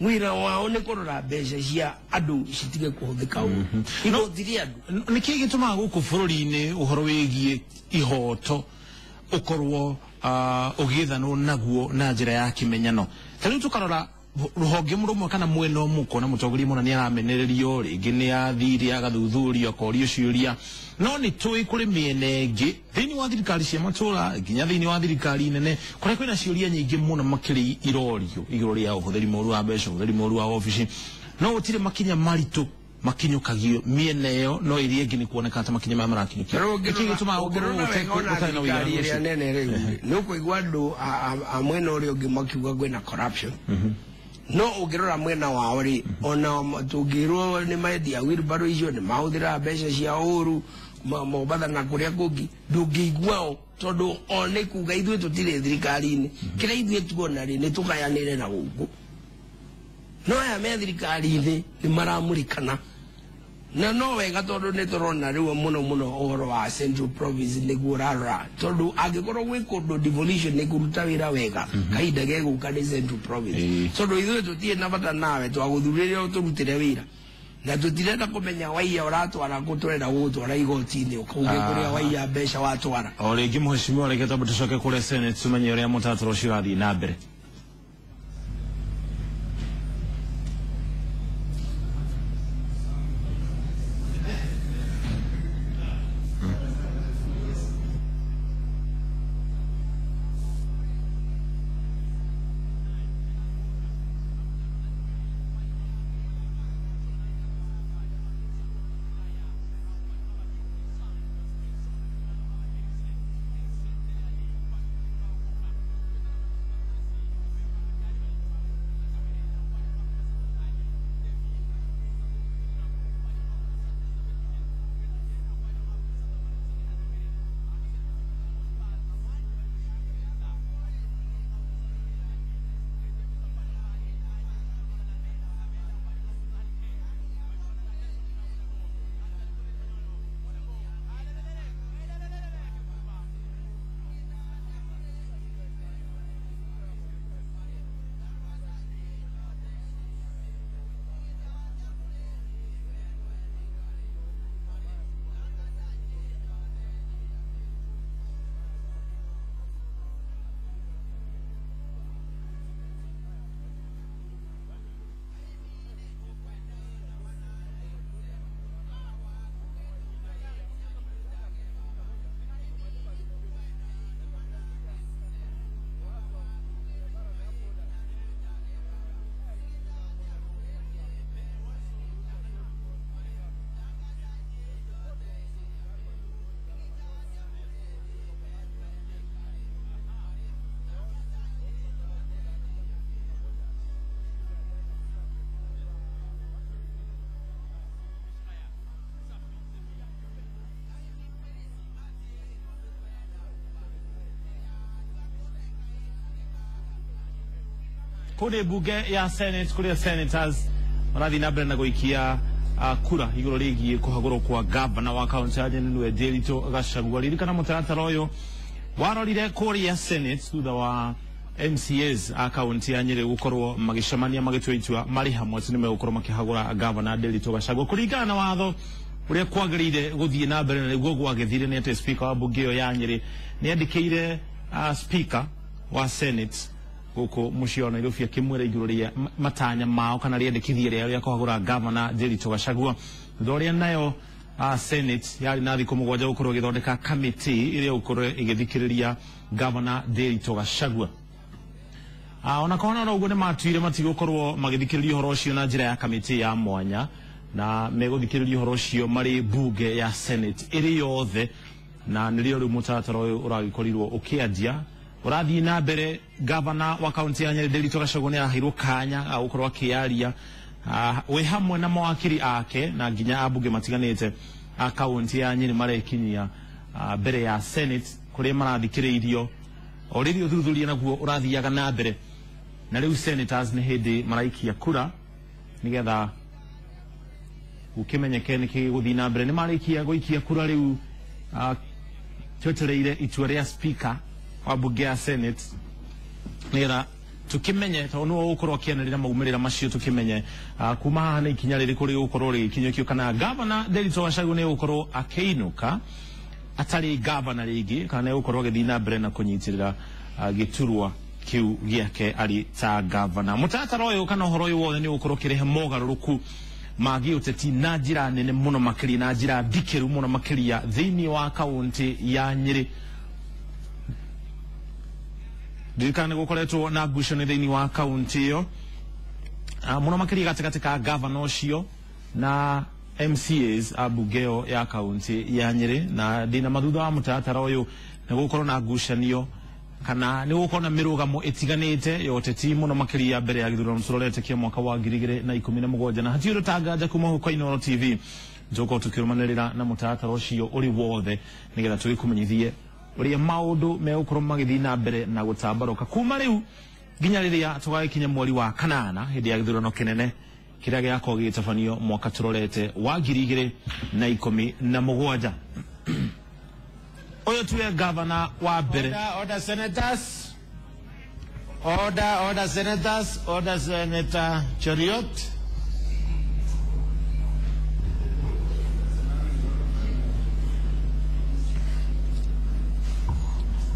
wĩra wao nĩ kũrora mbeca cia andũ citige kũhũthĩka ũru. Igoti rĩa andũ. Nĩkĩ gĩtũmaga gũkũ bũrũri-inĩ ũhoro wĩgiĩ ihoto ũkorwo ũgĩethanwo naguo na njĩra ya kĩmenyano? Ta rĩu tũkarora rũhonge rũmwe kana mwena ũmwe ũkona mũtongoria mũna nĩ aramenererio rĩngĩ nĩ athire agathuthurio akorio ciũria, no nĩ tũĩ kũrĩ mĩena ĩngĩ thĩinĩ wa thirikari cia matũra nginya thĩinĩ wa thirikari nene kũrĩa kwĩna ciũria nyingĩ mũno makĩria irorio igũrũ rĩa ũhũthĩri mũru wa mbeca, ũhũthĩri mũru wa obici, no gũtirĩ makinya maritũ makinyukagio miena ĩyo no iria ĩngĩ nĩ kuoneka ta makinya maya marakinyũkio. Nĩkĩ gĩtũmaga gũkorwo gũtarĩ na ũigananu ũcio? Nene rĩu nĩ ũkũigua andũ a mwena ũrĩa ũngĩ makiuga kwĩna corruption, no ũngĩrora mwena wao rĩ, ona tũngĩrwo nĩ mendia wheelbarrow icio nĩ mahũthĩraga mbeca cia ũru Mombatha na kũrĩa kũngĩ, ndũngĩiguao tondũ o nĩ kuga ithuĩ tũtirĩ thirikari-inĩ. Kĩrĩa ithuĩ tuona rĩ, nĩ tũgayanĩre na gũkũ, no aya me thirikari-inĩ nĩ maramũrĩkana na no wega tondũ nĩ tũrona rĩu mũno mũno ũhoro wa Central Province nĩguo ũrarora, tondũ angĩkorwo gwĩ kũndũ devolution nĩ kũruta wĩra wega kahinda gegũka nĩ Central Province, tondũ ithuĩ tũtirĩ na bata nawe, twagũthurĩre ũtũrutĩre wĩra na tũtirenda kũmenya waiya ũratwara kũ, tũrenda gũgũtwara igoti-inĩ ũkauge kũrĩa waiya mbeca watwara. O rĩngĩ mheshimiwa, reke twambe tũcoke kũrĩa Senate tumenye ũrĩa mũtaratara ũcio ũrathiĩ na mbere. Kũrĩ bunge ya Senate kũrĩa senators marathiĩ na mbere na gũikia kura igũrũ rĩgiĩ kũhagũrwo kwa gavana wa kaunti ya Nyeri nĩwe Ndiritu Gachagua. Ririkana mũtaratara ũyũ warorire kũrĩa Senate thutha wa MCAs a kaunti ya Nyeri gũkorwo magĩcemania magĩtua itua marĩ hamwe atĩ nĩmegũkorwo makĩhagũra gavana Ndiritu Gachagua kũringana na watho ũrĩa kwagĩrĩire gũthiĩ na mbere, na nĩguo gwagĩthire nĩ atĩ speaker wa bunge ĩyo ya Nyeri nĩandĩkĩire speaker wa Senate gũkũ mũciĩ wa Nairobi akĩmwĩra igũrũ rĩa matanya mao kana rĩendekithia rĩao rĩa kũhagũra gavana Ndiritu Gachagua. Thutha ũrĩa nayo Senate yarĩ na thikũ 7 gũkorwo ĩgĩthondeka kamĩtĩ ĩrĩa ĩgũkorwo ĩgĩthikĩrĩria gavana Ndiritu Gachagua. Ona kona no ũguo nĩ matuire matigũkorwo magĩthikĩrĩria ũhoro ũcio na njĩra ya kamĩtĩ ya mwanya, na megũthikĩrĩria ũhoro ũcio marĩ bunge ya Senate ĩrĩ yothe, na nĩrĩo rĩu mũtaratara ũyũ ũragĩkorirwo ũkĩanjia ũrathiĩ na mbere. Gavana wa kaunti ya Nyeri Ndiritu Gachagua nĩ araheirwo kanya ga gũkorwo akĩaria wĩ hamwe na mawakiri ake na nginya ambunge matiganĩte a kaunti ya Nyeri marekinyia mbere ya Senate kũrĩa marathikĩrĩirio o rĩrĩ ũthuthuria naguo ũrathiaga na mbere, na rĩu senators nĩ hĩndĩ maraikia kura nĩgetha gũkĩmenyeke nĩkĩ gũthiĩ na mbere. Nĩ marĩkia gũikia kura rĩu, twetereire itua rĩa speaker wa bunge ya Senate nĩgetha tukimenye tondũ nĩwe ũgũkorwo akĩanĩrĩra maumĩrĩra macio, tukimenye kuma haha nĩ ikinya rĩrĩkũ rĩgũkorwo rĩgĩkinyũkio, kana gavana Ndiritu Gachagua nĩ egũkorwo akĩinũka atarĩ gavana rĩngĩ, kana nĩ egũkorwo agĩthiĩ na mbere na kũnyitĩrĩra gĩturwa kĩu gĩake arĩ ta gavana. Mũtaratara ũyũ kana ũhoro ũyũ wothe nĩ ũgũkorwo ũkĩrehe mogarũrũku ma gĩũteti na njĩra nene mũno makĩria, na njĩra ndikĩru mũno makĩria thĩinĩ wa kaunti ya Nyeri. Ndirikana nĩ gũkoretwo na ngucanio thĩinĩ wa kaunti ĩyo mũno makĩria gatagatĩ ka gavana ũcio na MCAs a bunge ĩyo ya kaunti ya Nyeri na ndina mathutha wa mũtaratara ũyũ nĩ gũkorwo na ngucanio kana nĩ gũkorwo na mĩrũgamo ĩtiganĩte ya ũteti mũno makĩria mbere ya gĩthurano tũrorete kĩa mwaka wa 2017 na hatirĩ ũtanganja kuma gũkũ Inooro TV tũgũkorwo tũkĩrũmanĩrĩra na mũtaratara ũcio ũrĩ wothe nĩgetha tũgĩkũmenyithie ũrĩa maũndũ megũkorwo magĩthiĩ na mbere na gũtambarũka kuma rĩu nginya rĩrĩa tũgagĩkinya mweri wa kanana hĩndĩ ya gĩthurano kĩnene kĩrĩa gĩgakorwo gĩgĩtabanio mwaka tũrorete wa 2017. Ũyũ tuwe gavana wa mbere. Order, order, senators. Order, order, senators. Order, Senator Cheriot.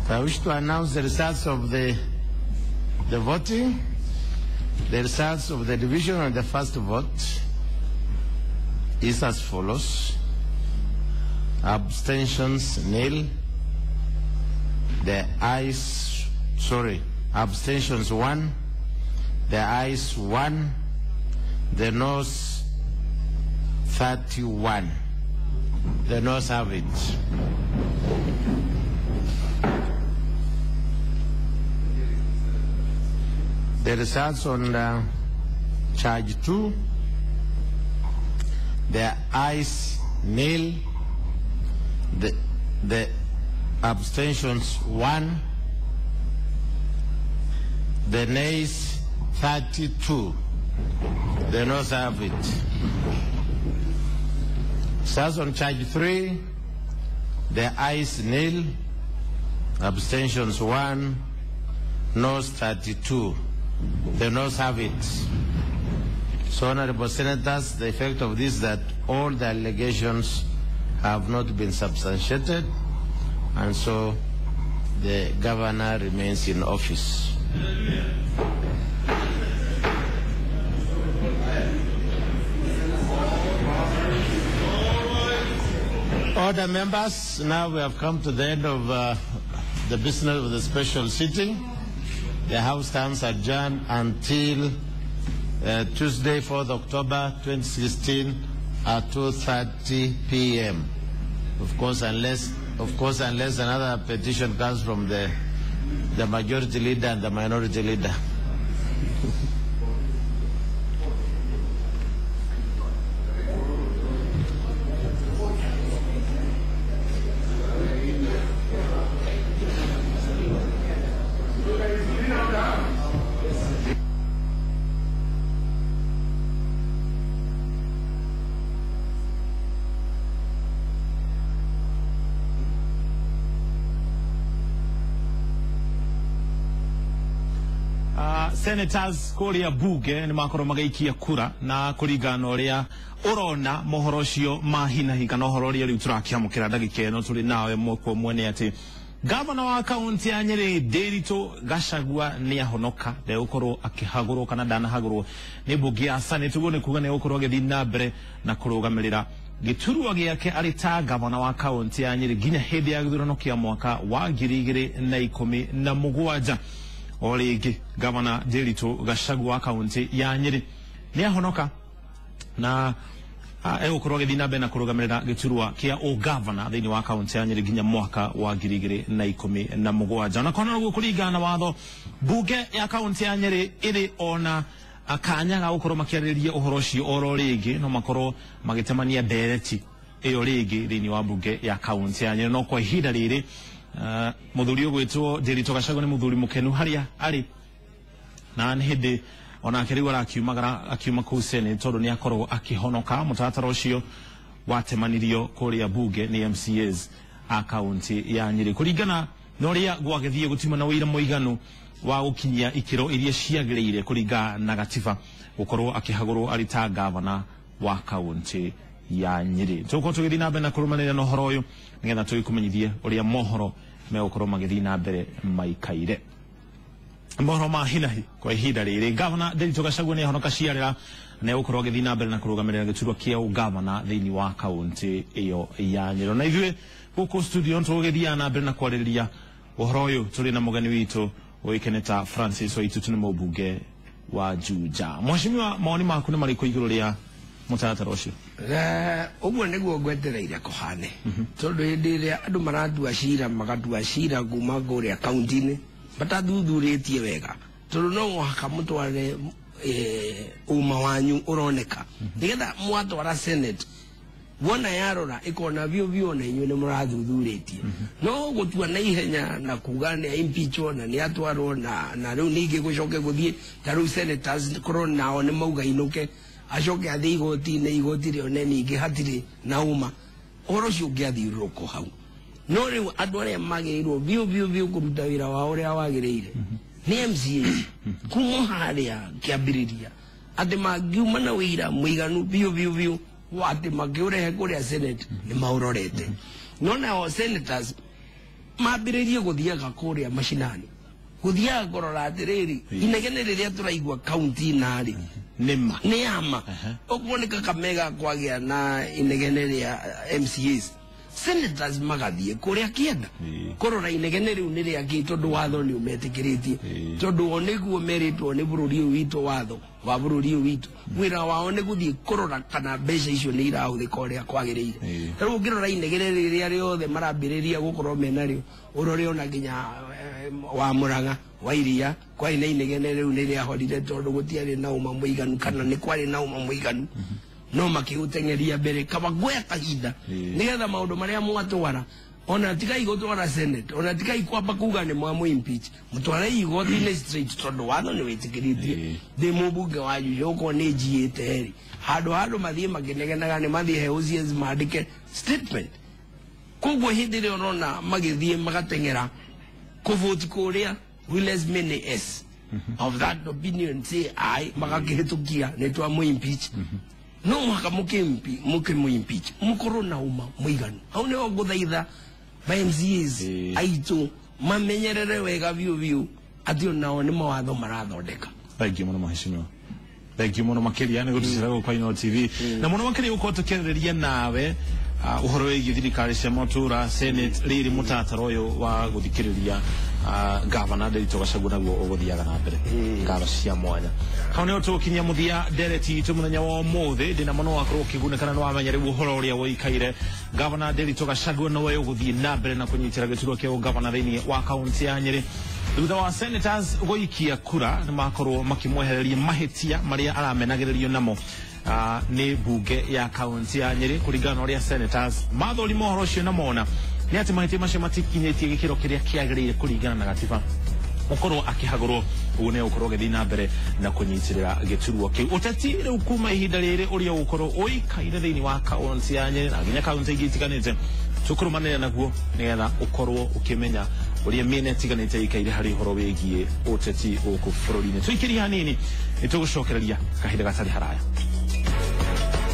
I wish to announce the results of the voting, the results of the division on the first vote is as follows. Abstentions nil. The ayes, sorry, abstentions 1, the ayes 1, the noes 31. The noes have it. The results on charge 2, the ayes nil, the abstentions 1, the nays 32. The noes have it. Results on charge 3, the ayes nil, abstentions 1, noes 32. The noes have it. So, honorable senators, the effect of this is that all the allegations have not been substantiated, and so the governor remains in office. Order, members, now we have come to the end of the business of the special sitting. The House stands adjourned until Tuesday, 4th October 2016 at 2:30 p.m. Of course, unless another petition comes from the majority leader and the minority leader. Senators kuria bunge ni makorwo magaikia kura na kuringana uria urona mohoro ucio ma hinahi kana uhoro uria riu turakiamukira ndagika ino turi nawe moko mwene ati gavana wa kaunti ya Nyeri Ndiritu Gachagua ni ahonoka ndegũkorwo akĩhagũrwo kana ndanahagũrwo nĩ mbunge ya Senate ũguo nĩ kuga nĩ egũkorwo agĩthiĩ na mbere na kũrũgamĩrĩra gĩturwa gĩake arĩ ta gavana wa kaunti ya Nyeri nginya hĩndĩ ya gĩthurano kĩa mwaka wa 2017. O rĩngĩ gavana Ndiritu Gachagua wa kaunti ya Nyeri nĩ ahonoka na egũkorwo agĩthiĩ na mbere na kũrũgamĩrĩra gĩturwa kĩa ũgavana thĩinĩ wa kaunti ya Nyeri nginya mwaka wa 2017. Ona kona ũguo kũringana na watho mbunge ya kaunti ya Nyeri ĩrĩ ona kanya ga gũkorwo makĩarĩrĩria ũhoro ũcio oro rĩngĩ no makorwo magĩtemania ndereti ĩyo rĩngĩ thĩinĩ wa mbunge ya kaunti ya Nyeri. No kwa ihinda rĩrĩ muthuri ũgwĩtwo Ndiritu Gachagua nĩ muthuri mũkenu harĩa arĩ na nĩ hĩndĩ onake rĩu arakiumagara akiuma kũu Senate tondũ nĩ akorwo akĩhonoka mũtaratara ũcio watemanirio kũrĩa bunge nĩ MCAs a kaunti ya Nyeri kũringana na ũrĩa gwagĩthiĩ gũtiuma na ũira mũiganu wa gũkinyia ikĩro iria ciagĩrĩire kũringana na gatiba gũkorwo akĩhagũrwo arĩ ta gavana wa kaunti ya Nyeri. Tũgũkorwo tũgĩthiĩ na mbere na kũrũmanĩrĩra na ũhoro ũyũ nĩgetha tũgĩkũmenyithie ũrĩa mohoro megũkorwo magĩthiĩ na mbere maikaire. Mohoro ma hinahi kwa ihinda rĩrĩ gavana Ndiritu Gachagua nĩ ahonoka ciarĩra na egũkorwo agĩthiĩ na mbere na kũrũgamĩrĩra gĩturwa kĩa ũgavana thĩinĩ wa kaunti ĩyo ya Nyeri. Na ithuĩ gũkũ studio tũgũgĩthiaga na mbere na kwarĩrĩria ũhoro ũyũ tũrĩ na mũgeni witũ ũĩkaine ta Francis Waitutu nĩ mũmbunge wa Juja. Mheshimiwa, maoni maku nĩ marĩkũ igũrũ rĩa Mũtaratara ũcio. Ũguo nĩguo ngwetereire kũhane, tondũ hĩndĩ ĩrĩa andũ maratua cira, magatua cira kuma kũrĩa kaunti-inĩ matathuthurĩtie wega, tondũ no mũhaka mũtware ũma wanyu ũroneka, nĩgetha mwatwara Senate wona yarora ikona biũ biũ na inyuĩ nĩ mũrathuthurĩtie. No gũtua na ihenya na kuga nĩ impeachwo na nĩ atwarwo na rĩu ningĩ gũcoke gũthiĩ ta rĩu senators korwo nao nĩ mauga inũke, acoke athiĩ igoti-inĩ, igoti rĩone ningĩ hatirĩ na ũma, ũhoro ũcio ũngĩathiũrũrũkwo hau. No rĩu andũ arĩa magĩrĩirwo biũ biũ biũ kũruta wĩra wao ũrĩa wagĩrĩire nĩ MCAs kuma harĩa kĩambĩrĩria, atĩ mangiuma na wĩira mũiganu biũ biũ biũ wa atĩ makĩũrehe kũrĩa Senate nĩ maũrorete. No nao senators mambĩrĩrie gũthiaga kũrĩa macinani, gũthiaga kũrora atĩrĩrĩ, inegene rĩrĩa tũraigua kaunti narĩ nĩma nĩ ama. Ũguo nĩ Kakamega kwagĩa na inegene rĩa MCAs, senators magathiĩ kũrĩa kĩenda kũrora inegene rĩu nĩ rĩa kĩ, tondũ watho nĩ ũmetĩkĩrĩtie, tondũ o nĩguo merĩtwo nĩ bũrũri ũyũ witũ, watho wa bũrũri ũyũ witũ, wĩra wao nĩ gũthiĩ kũrora kana mbeca icio nĩ irahũthĩka ũrĩa kwagĩrĩire. Rĩu ũngĩrora inegene rĩrĩa rĩothe marambĩrĩria gũkorwo menarĩo, ũrore ona nginya wa Mũrang'a wa Iria kwarĩ na inegene rĩu nĩ rĩahorire, tondũ gũtiarĩ na ũma mũiganu, kana nĩ kwarĩ na ũma mũiganu, no makĩũteng'eria mbere. Kaba guoya kahinda nĩgetha maũndũ marĩa mwatwara, ona tigai gũtwara Senate, ona tigai kwamba kuga nĩ mwamũ impeach, mũtware igoti-inĩ straight, tondũ watho nĩ wĩtĩkĩrĩtie. Ndĩ mũmbunge wa Juja, okorwo nĩ njiĩte rĩ, handũ handũ mathiĩ makĩnegenaga, nĩ mathiĩ he OCS mandĩke statement. Koguo hĩndĩ ĩrĩa ũrona magĩthiĩ magateng'era kũvoti kũrĩa, will as many as of that opinion say aye, magakĩhĩtũkia nĩ twamũ impeach. No mũhaka mũkĩmũ impeach mũkorwo na ũma mũiganu. Hau nĩho ngũthaitha ma MCAs aitũ mamenyerere wega biũ biũ atĩ onao nĩ mawatho marathondeka. Thank you mũno mheshimiwa, thank you mũno makĩria nĩ gũtũcera gũkũ Inooro TV, na mũno makĩria gũkorwo tũkĩarĩrĩria nawe ũhoro wĩgiĩ thirikari cia matũra, Senate, rĩrĩ mũtaratara ũyũ wa gũthikĩrĩria Gavana Nderitu Gachagua naguo ũgũthiaga na mbere. Ngatho cia mwanya. Hau nĩho tũgũkinyia mũthia ndereti itũ mũthenya wa ũmũthĩ. Ndĩna mũno wakorwo ũkĩgunĩkana nĩ wamenya rĩu ũhoro ũrĩa ũikaire. Gavana Nderitu Gachagua nowe ũgũthiĩ na mbere na kũnyitĩra gĩturwa kĩa ũgavana thĩinĩ wa kaunti ya Nyĩrĩ, thutha wa senators gũikia kura nĩ makorwo makĩmwehereria mahĩtia marĩa aramenagĩrĩrio namo nĩ mbunge ya kaunti ya Nyĩrĩ. Kũringana na ũrĩa senators mathũrima ũhoro ũcio na mona nĩ atĩ mahĩtia macio matikinyĩtie gĩkĩro kĩrĩa kĩagĩrĩire kũringana na gatiba ũkorwo akĩhagũrwo, ũguo nĩ ũkorwo ũgĩthiĩ na mbere na kũnyitĩrĩra gĩturwa kĩu. Ũteti rĩu kuma ihinda rĩrĩ ũrĩa ũgũkorwo ũikaire thĩinĩ wa kaunti ya Nyĩrĩ na nginya kaunti ingĩ itiganĩte, tũkũrũmanĩrĩra naguo nĩgetha ũkorwo ũkĩmenya ũrĩa mĩena ĩtiganĩte ĩikaire harĩ ũhoro wĩgiĩ ũteti gũkũ bũrũri-inĩ. Tũikĩrie hanini, nĩ tũgũcokereria kahinda gatarĩ haraya.